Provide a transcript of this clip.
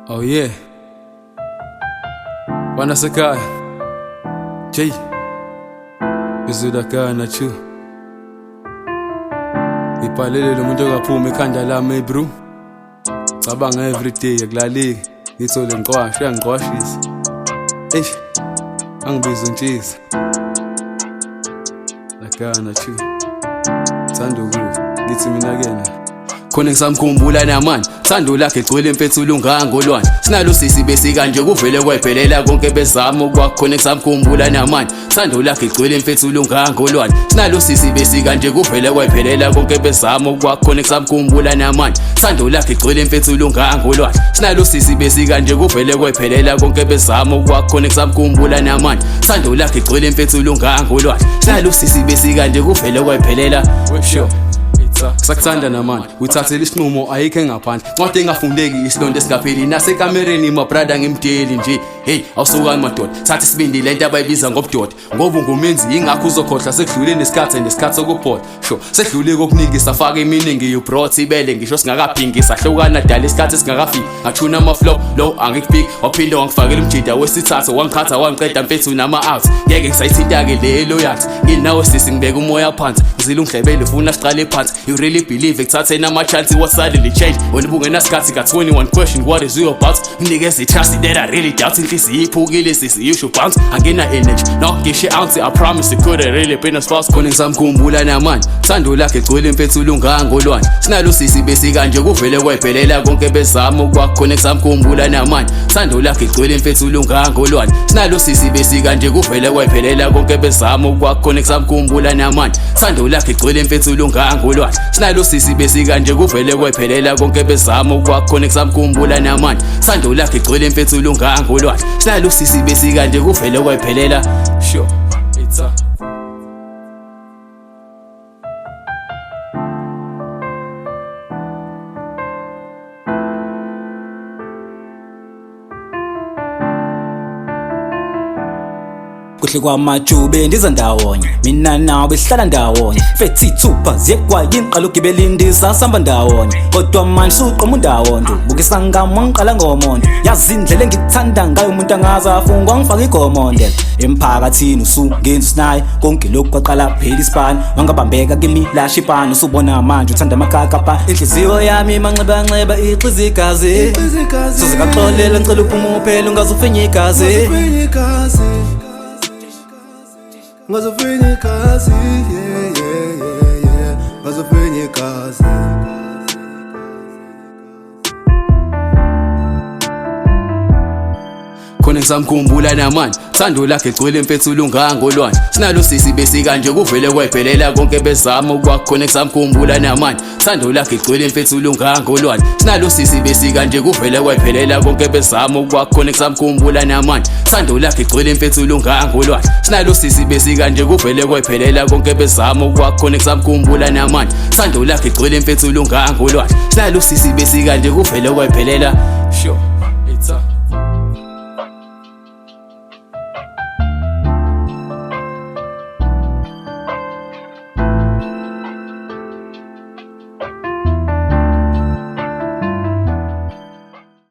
Oh yeah. Bana sekhaya. Jay. Izulakana chu. Ngibhalele lo muntu ongaphumi ekhanda lami bro. Cabanga everyday akulaleki. Ngithole ngiqwashe uyangiqwashisa. Eish. Angibiza ngitshisa. Lakana chu. Thanda ukufa. Ngithi mina kena. Khona ngisamkhumbula namanje thando lakhe gcwele mfethu lungangolwane sinalo sisi besikanje kuvele kwephelela konke bezama okwakhona ngisamkhumbula namanje thando lakhe gcwele mfethu lungangolwane sinalo sisi besikanje kuvele kwephelela konke bezama okwakhona ngisamkhumbula namanje thando lakhe gcwele mfethu lungangolwane sinalo sisi besikanje kuvele kwephelela konke bezama okwakhona ngisamkhumbula namanje thando lakhe gcwele mfethu lungangolwane sinalo sisi besikanje kuvele kwephelela. Sure. Sakuthanda namanje uthathele isinqumo ayikho engaphandle ncwadi engafundeki isilonda esingapheli nasekamereni my brother ngimdeli nje. Hey awusukani madoda, thatha isibindi lento abayibiza ngobudoda ngoba ungumenzi ingakho uzokhohlwa sekudlule nesikhathi nesikhathi sokubhoda. Sure sedlule kokuningi safaka iminingi you brought ibele ngisho singakaphingi sahlukana dala isikhathi singakafiki ngathuna ama flow lo angikufiki waphinde wangifakela umjida wesithathu wangiqhatha wangiqeda mfethu nama out ngeke ngisayithinta ke lelo yathi nginawe sisi ngibeka umoya phansi ngizile ungihlebele ufuna siqale phansi. You really believe ekuthatheni ama-chance what suddenly change wena ubungenasikhathi ka-21 question what is you about nginikeza i-trust that I really doubt inhliziyo iphukile sisi you should bounce angina energy no ngisho i-ounce I promise it could have really been a spouse. Khona ngisamkhumbula namanje thando lakhe gcwele mfethu lungangolwane sinalo sisi besikanje kuvele kwephelela konke bezama okwakhona ngisamkhumbula namanje thando lakhe gcwele mfethu lungangolwane sinalo sisi besikanje kuvele kwephelela konke bezama okwakhona ngisamkhumbula namanje thando lakhe gcwele mfethu lungangolwane sinalo sisi besikanje kuvele kwephelela konke bezama okwakhona ngisamkhumbula namanje thando lakhe gcwele mfethu lungangolwane sinalo sisi besikanje kuvele kwephelela. Sure. It's a Kuhle kwamajube ndiza ndawonye mina nawe sihlala ndawonye fethi ithupha ziyekwa yinqala ugibela indiza samba ndawonye kodwa manje suqoma undawonye bukisa ngami wangiqala ngomonde yazi indlela engikuthanda ngayo umuntu angaze afungwa ngifaka igomonde emphakathini usungenza usinayi konke lokhu kwaqala phela isipani wangabambeka kimi lasha ipani usubona manje uthanda amakakapa inhliziyo yami manxeba nxeba ixiza igazi soze kaxolela ngicela uphume uphele ungaze igazi Ngazofinya igazi, yeah, yeah, yeah, yeah. Ngazofinya igazi. Khona ngisamkhumbula namanje thando lakhe gcwele mfethu lungangolwane sinalo sisi besikanje kuvele kwephelela konke bezama okwakhona ngisamkhumbula namanje thando lakhe gcwele mfethu lungangolwane sinalo sisi besikanje kuvele kwephelela konke bezama okwakhona ngisamkhumbula namanje thando lakhe gcwele mfethu lungangolwane sinalo sisi besikanje kuvele kwephelela konke bezama okwakhona ngisamkhumbula namanje thando lakhe gcwele mfethu lungangolwane sinalo sisi besikanje kuvele kwephelela. Sure. It's a